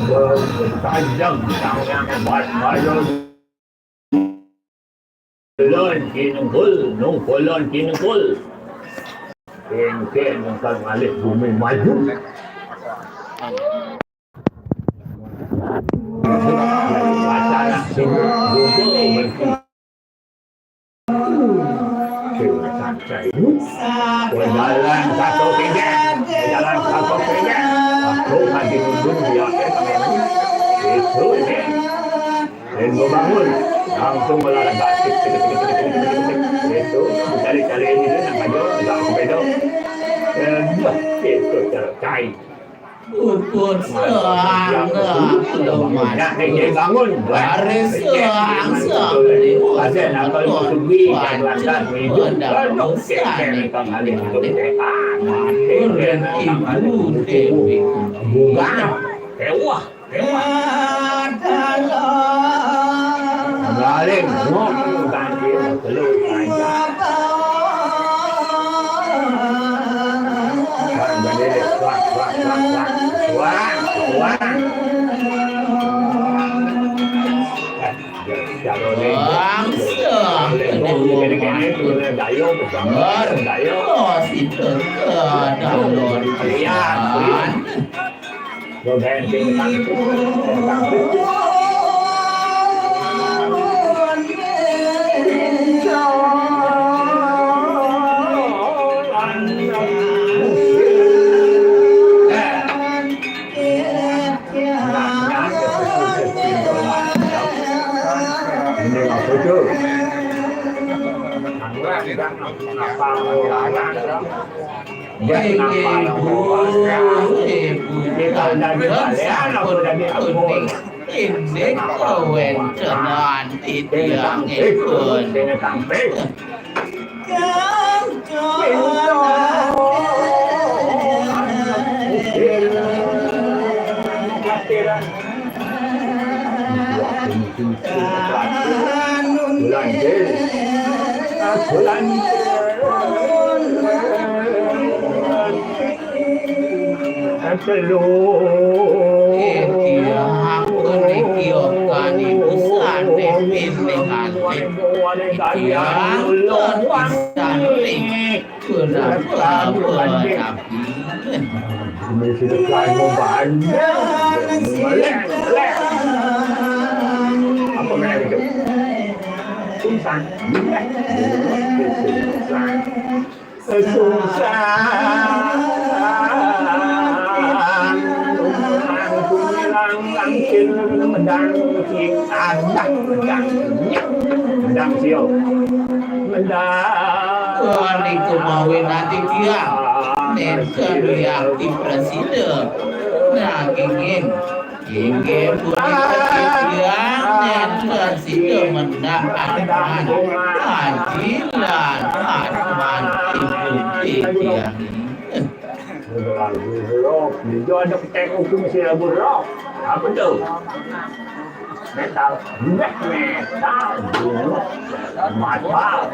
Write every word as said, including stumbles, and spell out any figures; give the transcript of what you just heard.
Panjang tangan buat saya. Kolon kinengkul, nung kolon kinengkul. Engke nungkal ngalih bumi maju. Wacana sibuk gugur mesti. Jalan satu pinggir, jalan satu pinggir. Aku lagi nunggu dia, eh, itu ini. Dan gua bangun, langsung olahraga. Tik, tik, tik, tik, tik, tik, tik, tik. Itu, cari-cari ini, dia nak baju, agak sepeda. Eh, dah, itu cara cai. Puput seang, nak dia bangun. Baris seang, seang liwat. Ada nak kalau sugi, dan lantas hidup, kalau sih, mereka ngalih hidup. Ah, mati. Bukan. Ewah. Galing, ngok, ganti, telu, panjang. Wah, ganti deh. Wah, wah, wah, wah. Wah, wah. Kalau ni, bangsa. Kalau ni, kena-kena, kena daya, bersama, daya. Oh, situ ke dalam. Lihat, lihat. Ibu, ibu, ini kawentenan titiang ipun. Bulan Jul. Bulan Jul. Telu. Titiang puniki kani pesan pepindingan. Titiang pisan ring kenapa tapi. Apa mereka itu? Sungsan. Sungsan. Sungsan. Sungsan. Medang sing adah, medang. Medang sio. Medang. Wah, niku mawi nanti tiang. Nenten liati prasida. Nanging inggih punika tiang nenten sida mendak atman. Ajilan atman ibu tiang. Lagu rock, dia ada petai hukum si lagu rock. Apa tu? Metal. Black metal. Metal.